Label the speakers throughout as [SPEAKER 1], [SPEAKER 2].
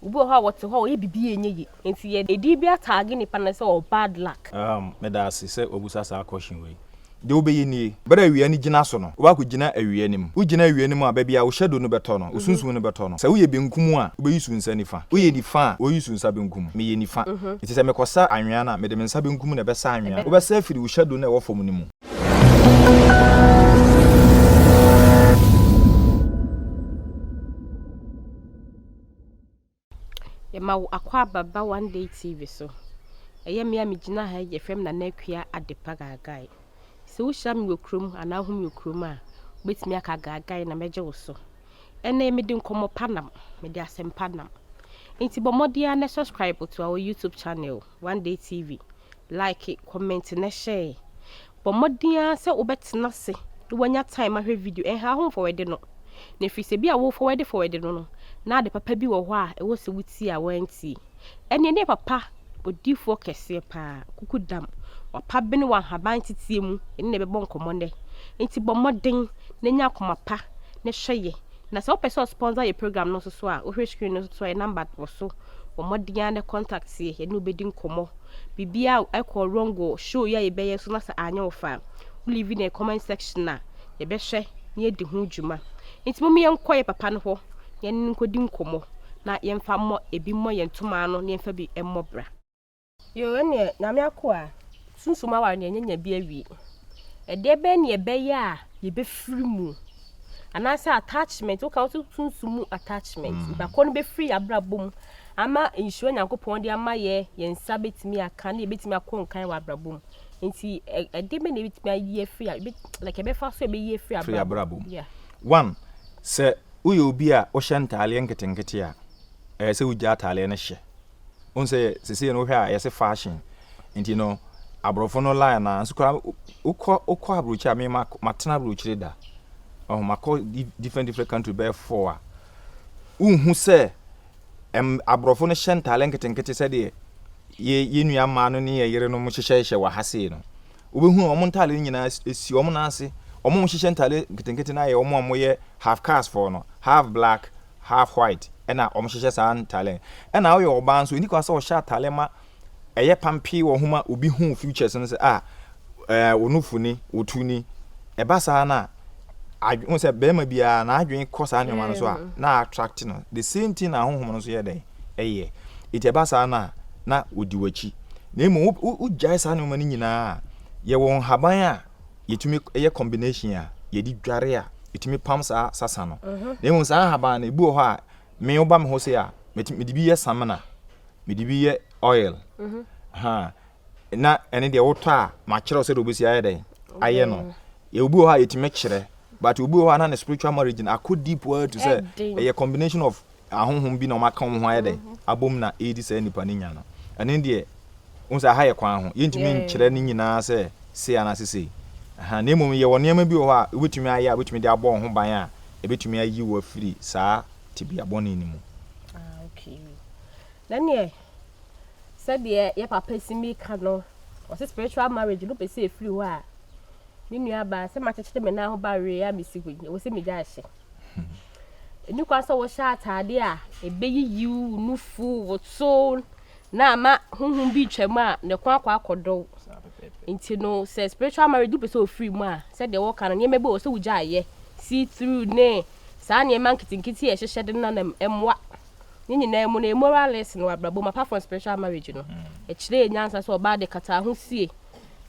[SPEAKER 1] Obi wɔ hɔ a wɔte hɔ a ɔyɛ biribi a ɛnyɛ yie. Nti yɛde edin bi ataage nipa no sɛ ɔwɔ bad luck.
[SPEAKER 2] Meda ase sɛ wabisa saa question wei. Deɛ wobɛyɛ nie, berɛ a awia no gyina so no, wobɛakɔgyina awia no mu. Wogyina awia no mu a, baabi a wo shadow no bɛtɔ no, wo sunsum no bɛtɔ no. Sɛ woyɛ benkum a, wobɛyi so nsa nifa. Woyɛ nifa a, woyi so nsa benkum. Meyɛ nifa. Nti sɛ mekɔsa anwea no a, mede me nsa benkum na ɛbɛsa anwea. Wobɛsa afiri wo shadow no a ɛwɔ fam no mu.
[SPEAKER 1] Yɛma wo akwaaba ba One Day TV so. Ɛyɛ me a megyina ha yi, yɛfrɛ me Nana Akua Adepa Gaagae. Sɛ wohyia me wɔ kurom anaa wohu me wɔ kurom a, wobɛtumi aka Gaagae na mɛgye wo so. Ɛnnɛ mede nkɔmmɔ pa nam, mede asɛmpa nam. Nti bɔ mmɔden ara na subscribe to our YouTube channel, One Day TV. Like, comment na share. Bɔ mmɔden ara sɛ wobɛtena ase na woanya time ahwɛ video. Ɛnha ho mfɔwɛde no. Na ɛfiri sɛ bi a wo fɔwɛde fɔwɛde no no, na ade papa bi wɔ hɔ a ɛwɔ sɛ wotie a woantie. Ɛnneɛ ne papa odiyifoɔ kɛseɛ paa, Kuku Dam, wapa bene wɔ ahaban teteɛ mu, yɛne no bɛbɔ nkɔmmɔ nnɛ. Nti bɔ mmɔden na nya akoma pa na hwɛ yɛ. Na sɛ wopɛ sɛ ɔsponsor yɛ program no nso so a, wohwɛ screen no so a yɛ number wɔ so. Bɔ mmɔden ara na contact yɛ, yɛne wo bɛdi nkɔmmɔ. Biribiara a ɛkɔ wrong wɔ show yi a yɛbɛyɛ so na sɛ anyɛ wo fɛ a, wo leave in the comment section a, yɛbɛhwɛ na yɛadi ho dwuma. Nti mom yɛnkɔ yɛ papa no hɔ na yɛne no nkɔdi nkɔmmɔ na yɛmfa mmɔ ebi mmɔ yɛn ntoma ano na yɛmfa bi mmɔ bra. Yoo ɛneɛ Nyame akoa, sunsum aware no yɛnyanya bi awie. Ɛdeɛ bɛn ne ɛbɛyɛ a yɛbɛfiri mu? Anaasɛ attachment, woka wo sunsum mu attachment, nipa korɔ no bɛfiri yɛn abrabɔ mu ama nhyira Nyankopɔn de ama yɛ, yɛn nsa bɛtumi aka ne yɛbɛtumi akɔ nkan wɔ abrabɔ mu. Nti ɛdeɛ bɛn na yɛbɛtumi ayi afiri a, like yɛbɛfa so yɛbɛyi afiri abrabɔ
[SPEAKER 2] mu? Yeah. One, sɛ woyɛ obi a wohyɛ ntaaleɛ nketenkete a, ɛyɛ sɛ wogya ataaleɛ no hyɛ. Wohu sɛ sesei no wohwɛ a yɛse fashion nti no aborɔfo no line na nso koraa wokɔ wokɔ aburokyire a me matena aburokyire da. Ɔho makɔ different different country bɛyɛ four a wonhu sɛ ɛm aborɔfo no hyɛ ntaale nketenkete sɛdeɛ yɛ yɛ nua mmaa no ne yɛ yerenom hyehyɛhyehyɛ wɔ ha sei no. Wobɛhu a wɔn ntaale no nyinaa si wɔn nan ase. Wɔn a wɔhyehyɛ ntaale nketenkete no ayɛ wɔn a wɔyɛ half caste foɔ no, half black, half white ɛna wɔhyehyɛ saa ntaale. Ɛna woyɛ ɔbaa nso, ɛni kwan sɛ ɔhyɛ ataale ma ɛyɛ pampee wɔ ho ma obi hu futures no sɛ ah ɛɛ wo nufu ni, wo tu ni. Ɛba saa no a, adwene sɛ bɛrima biara n'adwene kɔ saa nneɛma no so a na attract no. The same thing na ahonhom no nso yɛ dɛn ɛyɛ. Eti ɛba saa no a na odi w'akyi. Na mmom wogyae saa nneɛma no nyinaa a, yɛwɔ nhaban a yɛtumi yɛ combination a yɛde dware a ɛtumi pam saa sasa no. Mhm. Na mmom saa nhaban no ebi wɔ hɔ a me woba me hɔ sei a mede bi yɛ samina, mede bi yɛ oil. Mhm. Ha na ɛne deɛ wotɔ a makyerɛ wo sɛdeɛ wobɛsi ayɛ dɛn ayɛ no. Yɛ obi wɔ hɔ a yɛtumi kyerɛ but obi wɔ hɔ a na ne spiritual marriage no akɔ deep waa to sɛ ɛyɛ combination of ahonhom bi na wɔaka wɔn ho ayɛ dɛn abom na ɛredi saa nipa no nya no. Ɛno deɛ, wohu sɛ aha yɛ kwan ho. Yɛntumi nkyerɛ ne nyinaa sɛ sei anaasɛ sei. Aha, na mmom yɛwɔ nneɛma bi wɔ hɔ a wobɛtumi ayɛ a wobɛtumi de abɔ wo ho ban a ɛbɛtumi ayi wo afiri saa tebea bɔne no mu.
[SPEAKER 1] Ah, okay. Na neɛ sɛdeɛ yɛ papa si mi ka no, ɔse spiritual marriage no pɛ sɛ ɛfiri hɔ a, me nua baa sɛ makyekyere me nan ho ba awie a mesi hɔ yi, ɛwɔ sɛ megya ahyɛ. Ɛni kwan sɛ wohyɛ ataade a ɛbɛyiyi wo nufu, wo to, na ama honhom bi retwam a ne kɔn akɔ akɔdɔ wo. Nti no sɛ spiritual marriage wopɛ sɛ ofiri mu a, sɛdeɛ wɔka no nneɛma bi wɔ sɛ wogya ayɛ, see through ne saa nneɛma nketenkete a ɛhyehyɛ de nanam mmoa. Ne nyinaa mu no, ɛyɛ moral lesson wɔ abrabɔ mu apart from spiritual marriage no. Ɛkyerɛ yɛ nyansa sɛ ɔbaa de kata ho sie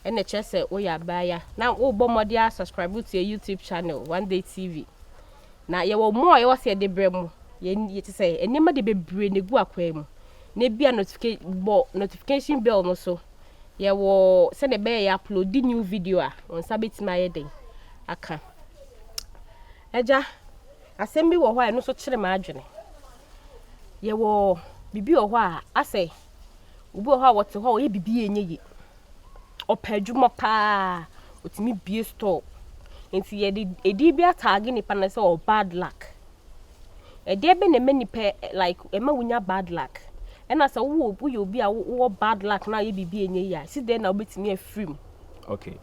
[SPEAKER 1] ɛna ɛkyerɛ sɛ woyɛ abaayewa na wobɔ mmɔden a subscribe to yɛ YouTube channel One Day TV. Na yɛwɔ more a yɛwɔ sɛ yɛde brɛ mo. Yɛn yɛ te sɛ nneɛma de bebree na egu akwan mu. Na ebia notification bɔ notification bell no so. Yɛwɔ sɛdeɛ ɛbɛyɛ yɛ upload new video a wɔn nsa bɛtumi ayɛ den aka. Agya, asɛm bi wɔ hɔ a ɛno nso kyere m'adwene. Yɛwɔ biribi wɔ hɔ a asɛ obi wɔ hɔ a wɔte hɔ a ɔyɛ biribi a ɛnyɛ yie. Ɔpɛ adwuma paa, ɔtumi bue store. Nti yɛde edin bi ataage nipa no sɛ ɔwɔ bad luck. Ɛdeɛ bɛn na ɛma nipa like ɛma wonya bad luck? Ɛna sɛ wowɔ woyɛ obi a wowɔ bad luck na ayɛ biribi a ɛnyɛ yie a, si dɛn na wobɛtumi afiri mu?
[SPEAKER 2] Okay.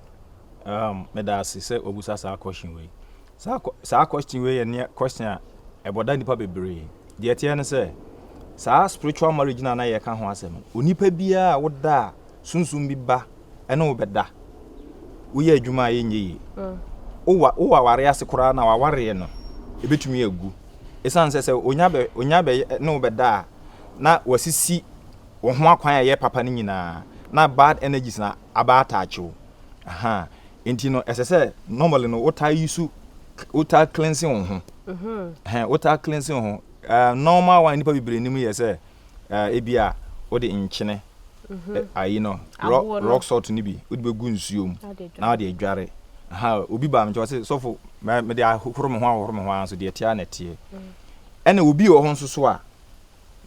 [SPEAKER 2] Um, meda ase sɛ wabusa saa question wei. Saa, saa question wei yɛ nea question a ɛbɔda nipa bebree. Deɛ ɛteɛ ne sɛ, Saa spiritual marriage no a na yɛreka ho asɛm no, onipa biara a woda a sunsum bi ba ne wo bɛda, woyɛ adwuma a ɛnyɛ yie, wowɔ wowɔ aware ase koraa na w'awareɛ no ɛbɛtumi agu. Ɛsiane sɛ sɛ onya bɛ onya bɛ ne wo bɛda a, na wasisi wo ho akwan a ɛyɛ papa no nyinaa, na bad energies na aba attach wo. Aha. Nti no ɛsɛ sɛ normally no wotaa use wotaa cleanse wo ho. Ɛhɛn, wotaa cleanse wo ho. Uh, normal one nipa bebree nim yɛ sɛ uh, ebi a wode nkyene mhm. eh, ayi no rock, rock salt no bi wode bɛgu nsuo mu na wode adware. Aha, obi baa me nkyɛn ɔse sɔfo mede ahohoro me ho ahohoro me ho ara nso deɛ ɛteɛ ara na ɛteɛ. Mm. Ɛna obi wɔ hɔ nso so a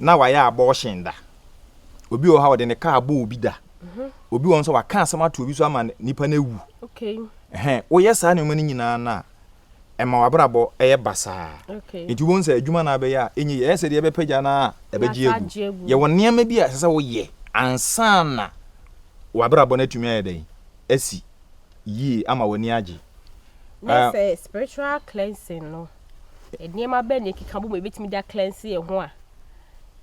[SPEAKER 2] na wayɛ abortion da. Obi wɔ hɔ a ɔde ne kaa bɔ obi da. Mhm. Obi wɔ hɔ nso waka asɛm ato obi so ama nipa no awu.
[SPEAKER 1] Okay.
[SPEAKER 2] Ɛhɛn, woyɛ saa nneɛma no nyinaa no a, ɛma w'abrabɔ yɛ basaa. Nti wobɛhu sɛ adwuma no abɛyɛ a ɛnyɛ yie. Ɛyɛ sɛ deɛ ɛbɛpagya no a ɛbɛgye agu. Yɛwɔ nneɛma bi a ɛsɛ sɛ woyɛ ansa na w'abrabɔ no atumi ayɛ dɛn? Asi yie ama w'ani agye.
[SPEAKER 1] Na sɛ spiritual cleansing no, nneɛma bɛn na ɛkeka bom a yɛbɛtumi de acleanse yɛn ho a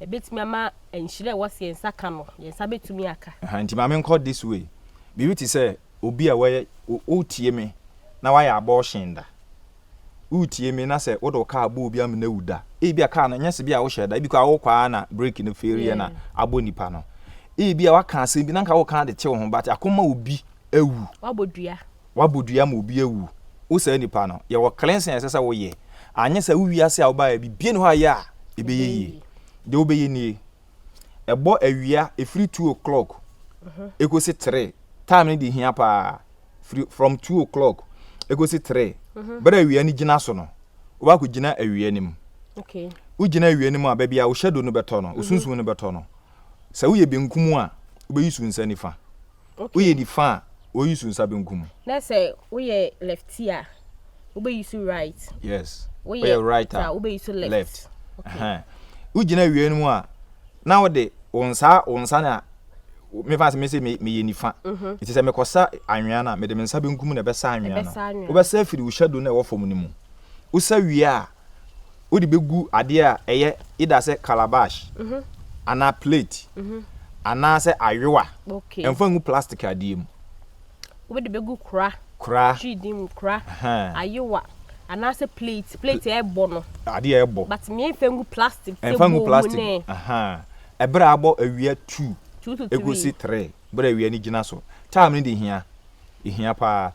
[SPEAKER 1] ɛbɛtumi ama nhyira a ɛwɔ sɛ yɛn nsa ka no, yɛn nsa bɛtumi aka?
[SPEAKER 2] Nti ma menkɔ this way. Biribi te sɛ obi a wɔyɛ wotie me na wayɛ abortion da. Wotie me na sɛ wode wo kaa bɔ obi ama no awu da. Ebi a kaa no nyɛ sɛ bi a wohyɛ da, ebi koraa wokɔ ara na brake no fail na abɔ nipa no. Ebi a waka asɛm bi na nka woka de te wo ho but akɔma obi awu.
[SPEAKER 1] Wabɔ dua.
[SPEAKER 2] Wabɔ dua ma obi awu. Wo saa nipa no, yɛwɔ cleansing a ɛsɛ sɛ woyɛ. Anyɛ saa wo wiase a wobaeɛ biribiara nni hɔ a yɛ a ɛbɛyɛ yie. Deɛ wobɛyɛ nie. Ɛbɔ awia ɛfiri 2 o'clock ɛkɔsi 3. Time no de hia paa. Firi from 2 o'clock ɛkɔsi 3. Berɛ a awia no gyina so no, wobɛakɔ gyina awia no mu. Wogyina awia no mu a, baabi a wo shadow no bɛtɔ no, wo sunsum no bɛtɔ no, sɛ woyɛ benkum a, wobɛyi so nsa nifa. Woyɛ nifa a, woyi so nsa benkum.
[SPEAKER 1] Na sɛ woyɛ lefty a, wobɛyi so right.
[SPEAKER 2] Yes.
[SPEAKER 1] Woyɛ right a, wobɛyi so left.
[SPEAKER 2] Left. Okay. Wogyina awia no mu a, na wode wo nsa wo nsa na mefa sɛ mese meyɛ nifa. Mhm. Nti sɛ mekɔsa anwea no a, mede me nsa benkum na ɛbɛsa anwea no. Wobɛsa afiri wo shadow no a ɛwɔ fam no mu. Wosa wie a, wode bɛgu adeɛ a ɛyɛ either sɛ calabash mhm. anaa plate mhm. anaasɛ ayowa. Ɛmfa ngu plastic adeɛ mu.
[SPEAKER 1] Wode bɛgu kora.
[SPEAKER 2] Kora.
[SPEAKER 1] Twidi mu kora. Ayowa anaasɛ plate plate ɛbɔ no.
[SPEAKER 2] Adeɛ ɛbɔ.
[SPEAKER 1] But mmea ngu plastic.
[SPEAKER 2] Ɛmfa ngu plastic. Ɛberɛ a abɔ awia 2 ɛkɔsi 3 berɛ awia no gyina so. Time no de hia. Ehia paa.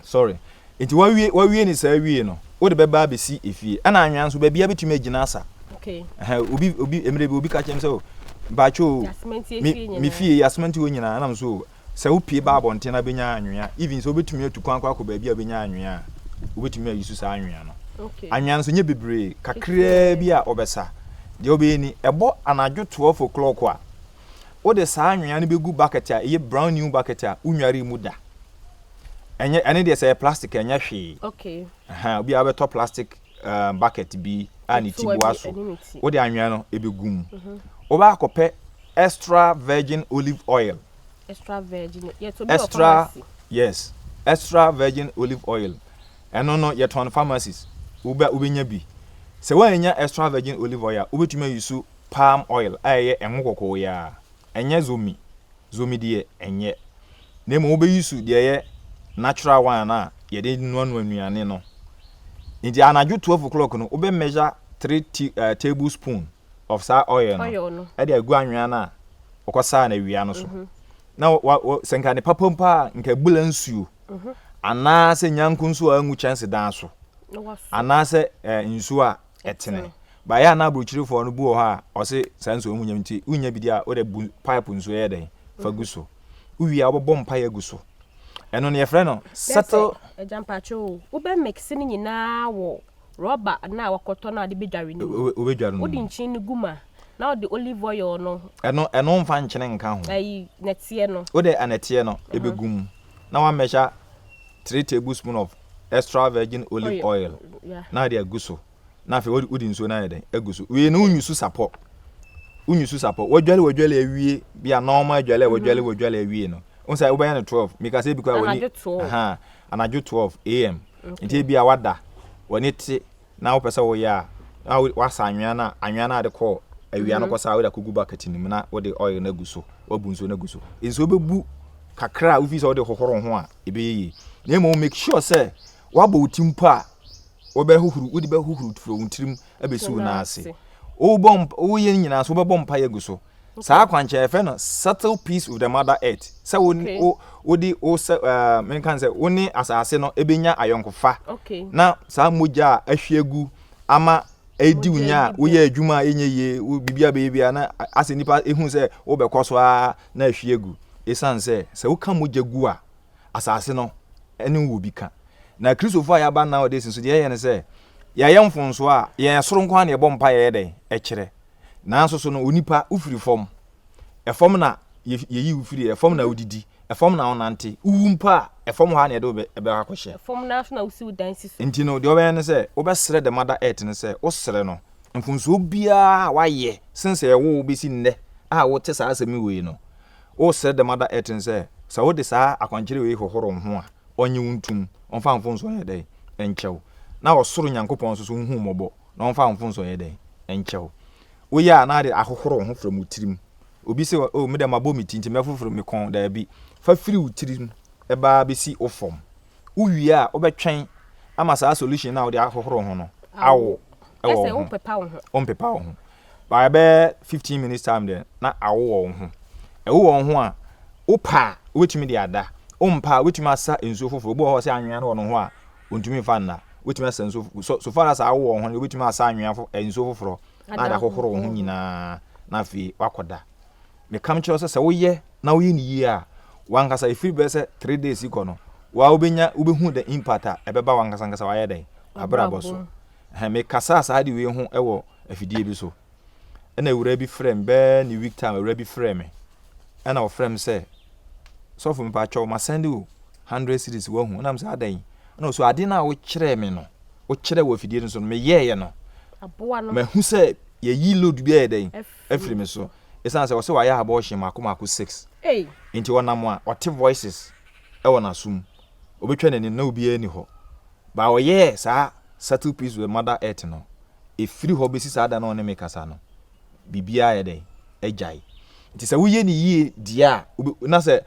[SPEAKER 2] Sorry. Nti wawie wawie ne saa wie no, wode bɛba abɛsi efie. Ɛna anwea nso baabi abɛtumi agyina asa.
[SPEAKER 1] Okay.
[SPEAKER 2] Ɛhɛn, obi obi mmerɛ bi obi ka kyerɛ me sɛ o, mpakyɛ o, me me fie yɛasomɛnti hɔ nyinaa ɛna me so o, sɛ wopie ba abɔnten na bɛnya anwea, even sɛ wobɛtumi atu kwan kɔ akɔ baabi a wobɛnya anwea a, wobɛtumi ayi so saa anwea no.
[SPEAKER 1] Okay.
[SPEAKER 2] Anwea no nso nyɛ bebree, kakraa bi a wɔbɛsa. Deɛ wobɛyɛ ni, ɛbɔ anadwo 12 o'clock a, Wode saa anwea no bɛgu bucket a ɛyɛ brown new bucket a wonwaree mu da. Ɛnyɛ ɛne deɛ sɛ ɛyɛ plastic ɛnyɛ hwee.
[SPEAKER 1] Okay.
[SPEAKER 2] Ɛhɛn, obi a wobɛtɔ plastic uh, bucket bi a ne ti boa so. Wode anwea no ɛbɛgu mu. Mhm. Wobɛ akɔpɛ extra virgin olive oil.
[SPEAKER 1] Extra virgin.
[SPEAKER 2] Extra yes, extra virgin olive oil. Ɛno no yɛtɔn pharmacies. Wobɛ wobɛnya bi. Sɛ woannya extra virgin olive oil a, wobɛtumi ayi so Palm oil a ɛyɛ ngo kɔkɔɔ yi ara, ɛnyɛ zomi, zomi deɛ ɛnyɛ, na mmom wobɛ use deɛ ɛyɛ natural one no a yɛde noanoa nnuane no. Nti anadwo 12 o'clock no wobɛ measure 3 tea, uh, table spoon of saa oil no ɛde agu anwea no a wɔkɔsaa no awia no so. Mm -hmm. Na wa, wa, sɛ nka ne papa mpo a nka bula nsuo mm -hmm. anaasɛ nyanko nsuo a angu kyɛnsedan so anaasɛ eh, nsuo a ɛtene. But ɛyɛ a na aburokyirefoɔ no bi wɔ hɔ a ɔse saa nsuo no ho nyam nti wonya bi di a wode bu pipe nsuo yɛ dɛn fa gu so. Wowie a wobɛbɔ mpaeɛ agu so. Ɛno no yɛfrɛ no settle.
[SPEAKER 1] Agya mpakyɛ o, wobɛ mix ne nyinaa wɔ rɔba no a wakɔtɔ no a wode bɛdware no mu.
[SPEAKER 2] Wobɛdware no mu.
[SPEAKER 1] Wode nkyene no gu mu a, na wode olive oil no.
[SPEAKER 2] Ɛno ɛno mfa nkyene nka ho.
[SPEAKER 1] Ayi nɛteɛ no.
[SPEAKER 2] Wode anɛteɛ no ɛbɛgu mu na woamɛhyɛ 3 tablespoon of extra virgin olive oil na wode agu so. Na afei wode nsuo no ayɛ dɛn agu so. Wei no wonyi so sapɔ. Wonyi so sapɔ. Wadwale wadwale awie bi a normal adwale a mhm. wadwale wadwale awie no. Wo sɛ wobɛyɛ no 12. Mika sɛ ebi koraa wani. Aha. Anadwo 12 am. Nti ebi a wada. Wani te na wopɛ sɛ woyɛ a na wasa anwea no a anwea no a de kɔɔ. Awia no kɔ saa wode akɔgu bucket no mu na wode oil no agu so, wabu nsuo no agu so. Nsuo bɛbu kakra a wofi sɛ wode hohoro ho a ɛbɛyɛ yie. Na mmom make sure sɛ woabɔ wo ti mpo a wobɛhohoro wode bɛhohoro firi wo tirim abɛsi wo nan ase. Wobɔ woyɛ no nyinaa so wobɛbɔ mpaeɛ agu so. Saa akwankyerɛ yɛfrɛ no settle peace with the mother earth. Sɛ wo wo wode wo sɛ ɛɛ menka sɛ wo ne asase no ɛbɛnya ayɔnkofa. Na saa mogya a ahwie agu ama ɛdi wo nya a woyɛ adwuma a ɛnyɛ yie wo biribi a bɛyɛ biara na asɛ nipa ehu sɛ wobɛkɔ so ara na ahwie agu. Ɛsiane sɛ sɛ woka mogya gu a asase no ɛne wo wɔ bi ka. Na Kristofo a yɛaba nowadays nso deɛ yɛyɛ ne sɛ yɛayɛ mfomsoɔ a yɛn soro nko ara na yɛbɔ mpaeɛ yɛ dɛn ɛkyerɛ. Nanso so no onipa wofiri fam. Ɛfam na yɛyi wo firi, ɛfam na wodidi, ɛfam na wonante. Wowu mpo a, ɛfam hɔ ara na yɛde wo bɛkɔ akɔhyɛ.
[SPEAKER 1] Ɛfam no ara so na wosi wo dan si so.
[SPEAKER 2] Nti no deɛ wobɛyɛ ne sɛ wobɛsrɛ the mother earth no sɛ wosrɛ no mfomsoɔ biara a woayɛ since yɛwoo wo bɛsi nnɛ a wote saa asɛm wei no, wosrɛ the mother earth no sɛ sɛ wode saa akwankyerɛ wei hohoro wo ho a, ɔnnye wo ntom, ɔmfa wo mfomsoɔ nyɛ dɛn? Nkyɛ wo. Na ɔsoro Nyankopɔn nso so nhu wo mmɔbɔ na ɔmfa wo mfomsoɔ nyɛ dɛn? Nkyɛ wo. Woyɛ a na ade ahohoro wo ho from wo tirim. Obi se, oh, me deɛ mabɔ me ti nti mɛfoforo me kɔn. Daabi. Fa firi wo tirim ba bɛsi wo fam. Wowie a, wobɛtwɛn ama saa solution no a wode ahohoro wo ho no awo wɔ wo ho. Wompepa wo ho. By bɛyɛ 15 minutes time deɛ, na awo wɔ wo ho. Ɛwo wɔ wo ho a, wopɛ a, wobɛtumi de ada. Wompɛ a, wobɛtumi asa nsuo foforɔ. Obi wɔ hɔ sɛ anwea no wɔ ne ho a, ɔntumi mfa nna. Wobɛtumi asa nsuo, so, so far as awo wɔ wo ho no, wobɛtumi asa anwea fo, eh, nsuo foforɔ na ade ahohoro wo ho nyinaa na afei woakɔda. Meka kyerɛ wo sɛ sɛ woyɛ na woyɛ no yie a, wankasa ɛfiri bɛyɛ sɛ 3 days kɔ no, wa wobɛnya wobɛhu the impact a ɛbɛba wankasa nkasa wayɛ dɛn abrabɔ so. Ɛhɛn, mekasaa saa de wei ho wɔ afidie bi so. Ɛna awuraa bi frɛ me bɛyɛ ne week time awuraa bi frɛ me. Ɛna ɔfrɛ me sɛ sɔfo mepakyɛw ma send wo 100 cedis wahu. Ɛna mesɛ adɛn? Ɛna ɔsɛ ade no a wokyerɛɛ me no, wokyerɛ wɔ afidie no so no meyɛɛyɛ no.
[SPEAKER 1] Aboa no.
[SPEAKER 2] Mahu sɛ yɛyi load bi ayɛ dɛn afiri me so. Ɛsiane sɛ ɔsɛ wayɛ abortion mako mako six.
[SPEAKER 1] Ei.
[SPEAKER 2] Nti ɔnam a ɔte voices ɛwɔ n'asom. Obɛtwa n'ani na obiara ni hɔ. Ba ɔyɛɛ saa settle peace with mother earth no, ɛfiri hɔ bɛsi saa da na ɔne me kasa no, biribiara yɛ dɛn agyae. Nti sɛ woyɛ ne yie deɛ a, na sɛ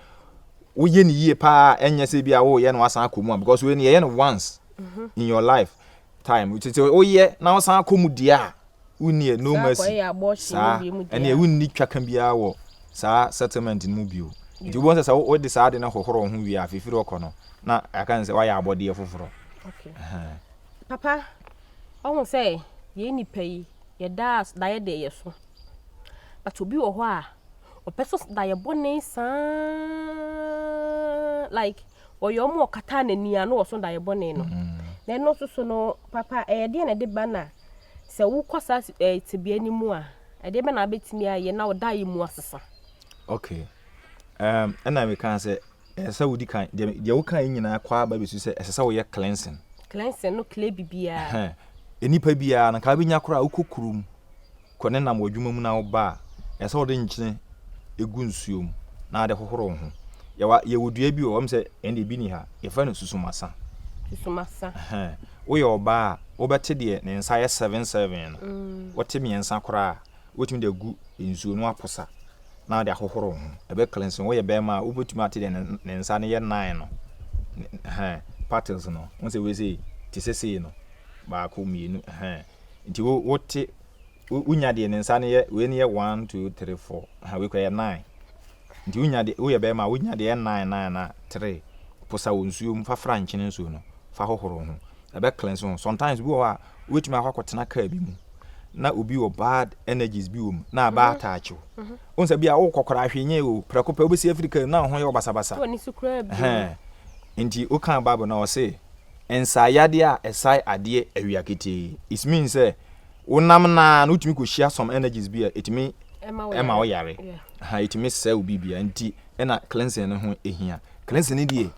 [SPEAKER 2] woyɛ ne yie paa ɛnyɛ sɛ bi a woyɛ no wasan akɔ mu a because wei no yɛyɛ no once in your life time. Nti sɛ woyɛ na wasan akɔ mu deɛ a, wonni no mercy. Saa ɛne wonni twaka biara wɔ saa settlement no mu bio. Nti wobɛhu sɛ sɛ wode saa ade no hohoro wo ho wie a, fifiri ɔkɔ no na aka ne sɛ woayɛ abɔdeɛ foforɔ.
[SPEAKER 1] Okay. Papa, ɔhu sɛ yɛn nipa yi yɛda daeɛ deɛ yɛ so. But obi wɔ hɔ a ɔpɛ so daeɛ bɔne saa like ɔyɛ ɔmo ɔkata n'ani a na ɔso daeɛ bɔne no. Na ɛno nso so no papa ɛyɛ deɛ na ɛde ba na sɛ wokɔ saa ɛɛ tebea no mu a ɛdeɛ bɛ na abɛtumi ayɛ na ɔda yi mu asesa.
[SPEAKER 2] Okay. Ɛna meka sɛ ɛsɛ sɛ wodi kan deɛ deɛ woka yi nyinaa kɔ aba bɛsi sɛ ɛsɛ sɛ woyɛ cleansing.
[SPEAKER 1] Cleansing no clear bibiara.
[SPEAKER 2] Nnipa biara no nka wobɛnya koraa wokɔ kurom kɔ ne nam wɔ adwuma mu na woba a ɛsɛ sɛ wode nkyene egu nsuo mu na ade hohoro wo ho. Yɛwɔ yɛwɔ dua bi wɔ hɔ sɛ ɛnde ebi ni ha yɛfrɛ no susumasa.
[SPEAKER 1] Susumasa.
[SPEAKER 2] Woyɛ ɔbaa a wobɛte deɛ ne nsa yɛ 7 7 no. Wote mmiɛnsa koraa a wobɛtumi de agu nsuo no aposa na wode ahohoro wo ho. Ɛbɛ cleanse. Woyɛ bɛrima a wobɛtumi ate deɛ ne nsa no yɛ nine no. Petals no. Wo sɛ wei sei te sɛ sei no. Baako mmienu. Nti wo wote wonya deɛ ne nsa no yɛ wei no yɛ 1 2 3 4. Wei kɔ yɛ nine. Nti wonya deɛ woyɛ bɛrima a wonya deɛ yɛ nine nine na three posa wɔ nsuo mu fa fra nkyene nsuo no fa hohoro wo ho. Ɛbɛ cleanse ho. Sometimes bi wɔ hɔ a wobɛtumi akɔ akɔtena kaa bi mu na obi wɔ bad energies bi wɔ mu na aba attach wo. Wohu sɛ bi a wokɔ koraa hwee nyɛ o prɛko pɛ wobɛsi afiri kaa mu na wo ho yɛ wo basabasa. Nti wokaa Bible na ɔse nsaeyadeɛ a ɛsae adeɛ awia ketee. It means sɛ wonam naa na wotumi kɔhyia some energies bi a ɛtumi ɛma wo yare. Ɛtumi sɛe wo biribia nti ɛna cleansing no ho ɛhia. Cleansing no deɛ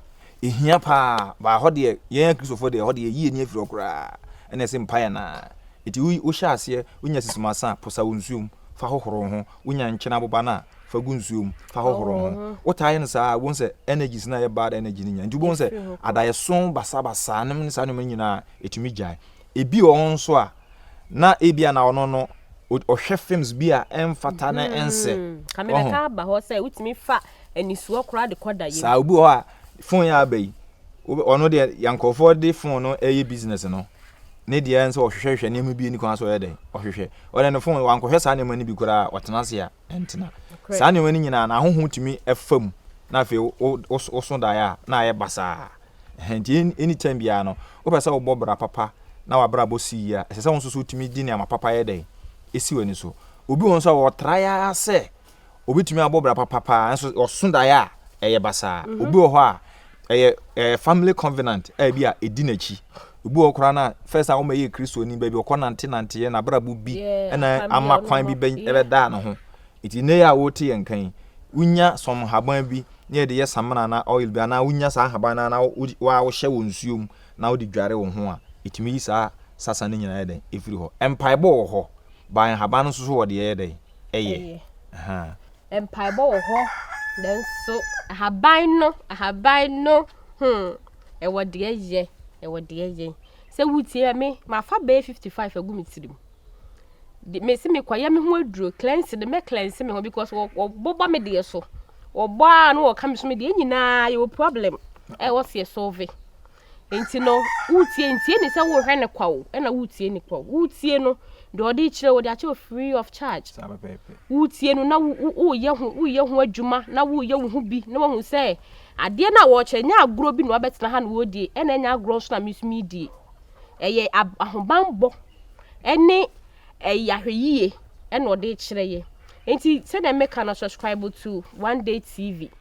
[SPEAKER 2] ɛhia paa baa hɔ deɛ yɛn akristofoɔ deɛ hɔ deɛ yɛyi ani afiri hɔ koraa ɛna ɛsɛ mpaeɛ naa. Nti wohyɛ aseɛ wonya sisumasa a posa wo nsuo mu fa hohoro wo ho. Wonya nkyene aboba no a fa gu nsuo mu fa hohoro wo ho. Wotaa yɛ no saa a wobɛhu sɛ energies no a ɛyɛ bad energy no nya. Nti wobɛhu sɛ adaeɛso basabasa nom ne saa nneɛma no nyinaa ɛtumi gyae. Ebi wɔ hɔ nso a na ebia na ɔno no Ɔhwɛ films bi a ɛmfata na ɛnsɛ.
[SPEAKER 1] Ka mebɛka aba hɔ sɛ wotumi fa anisoɔ koraa de kɔ da yam.
[SPEAKER 2] Saa obi wɔ hɔ a phone yɛ aba yi, ɔno deɛ yɛ nkurɔfoɔ de phone no ɛyɛ business no. Ne deɛ sɛ ɔhwehwɛhwɛ nneɛma bi ni kwan so ɔyɛ dɛn ɔhwehwɛ. Ɔde ne phone wankɔhwɛ saa nneɛma no bi koraa ɔtena ase a ɛntena. Saa nneɛma no nyinaa na ahohom tumi ɛfa mu na afei woso daeɛ a na ayɛ basaa. Nti anytime biara no wopɛ sɛ wobɔ bra papa na wabrabɔ si yie a, ɛsɛ sɛ wo nso so wotumi di nneɛma papa yɛ dɛn esi w'ani so. Obi wɔ nso a wɔtra ya sɛ obetumi abɔ bra papa paa nso ɔso daeɛ a ɛyɛ basaa. Obi wɔ hɔ a ɛyɛ family covenant a ebi a edi n'akyi. Obi wɔ koraa na first a wɔn yɛ Kristoni baabi ɔkɔ nante nanteɛ n'abrabɔ bi ɛna ama kwan bi bɛ ɛbɛdaa ne ho. Nti ne yɛ a wɔte yɛn kan wonya some haban bi ne yɛde yɛ samina na oil bi anaa wonya saa haban na na wa wohyɛ wɔ nsuo mu na wode dware wo ho a, ɛtumi yi saa sasa no nyinaa yɛ dɛn ɛfiri hɔ. Mpaebɔ wɔ hɔ ban haban no nso so wɔ deɛ ɛyɛ dɛn ɛyɛ.
[SPEAKER 1] Mpaebɔ wɔ hɔ nanso ahaban no ɛwɔ deɛ yɛ, ɛwɔ deɛ yɛ. Sɛ wotie me mafa bɛyɛ 55 agu me tirim de me se mekɔyɛ me ho aduro cleanse de mɛ cleanse me ho because wɔbɔbɔ me deɛ so wɔbɔ a na wɔka me so me deɛ nyinaa yɛwɔ problem ɛwɔ sɛ yɛ solve. Nti no wotie ntie ne sɛ wohwɛ ne kwa o, ɛna wotie ne kwa o, wotie no deɛ ɔde kyerɛ wo de akyerɛ wo free of charge.
[SPEAKER 2] Saa pɛpɛɛpɛ.
[SPEAKER 1] Wotie no na woyɛ ho adwuma na woyɛ wo ho bi na wahu sɛ adeɛ no a wɔrekyerɛ nyɛ agorɔ bi na wabɛtena ha na wɔredie, ɛna ɛnyɛ agorɔ nso na me nso meredie. Ɛyɛ ahobanbɔ ɛne ɛyɛ ahwɛyie ɛna ɔde kyerɛ yɛ. Nti sɛdeɛ meka no, subscribe to One Day TV.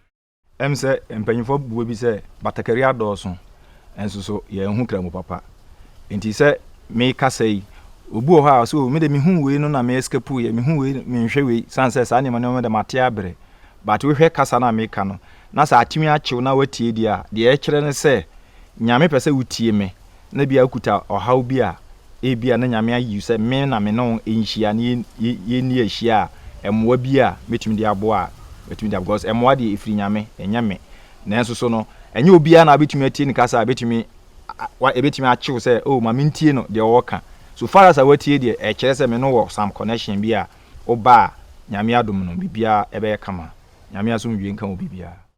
[SPEAKER 2] Sɛ mpanyinfoɔ buo bi sɛ batakari adɔɔso nso so yɛn ho kra mu papa. Nti sɛ mekasa yi, obi wɔ hɔ a ɔsɛ o me de mehu wei no na me escape yɛ mehu wei menhwɛ wei san sɛ saa nneɛma nneɛma de mate abrɛ. But wohwɛ kasa no a meka no na sɛ atumi akyew na watie deɛ a, deɛ ɛkyerɛ ne sɛ Nyame pɛ sɛ wotie me na bia wokuta ɔhaw bi a ebia na Nyame ayi sɛ me na me ne wo nhyia na yɛnni ahyia a, mmoa bi a mɛtumi de aboa a mɛtumi de aboa because mmoa deɛ ɛfiri Nyame, ɛnyɛ me. Nanso so no ɛnyɛ obiara na wobɛtumi atie ne kasa a ɛbɛtumi ɛbɛtumi akyew sɛ oh ma mentie no deɛ ɔwɔ so far as a watie deɛ, ɛkyerɛ sɛ me no wɔ some connection bi a woba a Nyame adom no biribiara ɛbɛyɛ kama. Nyame asomdwie nka wo biribiara.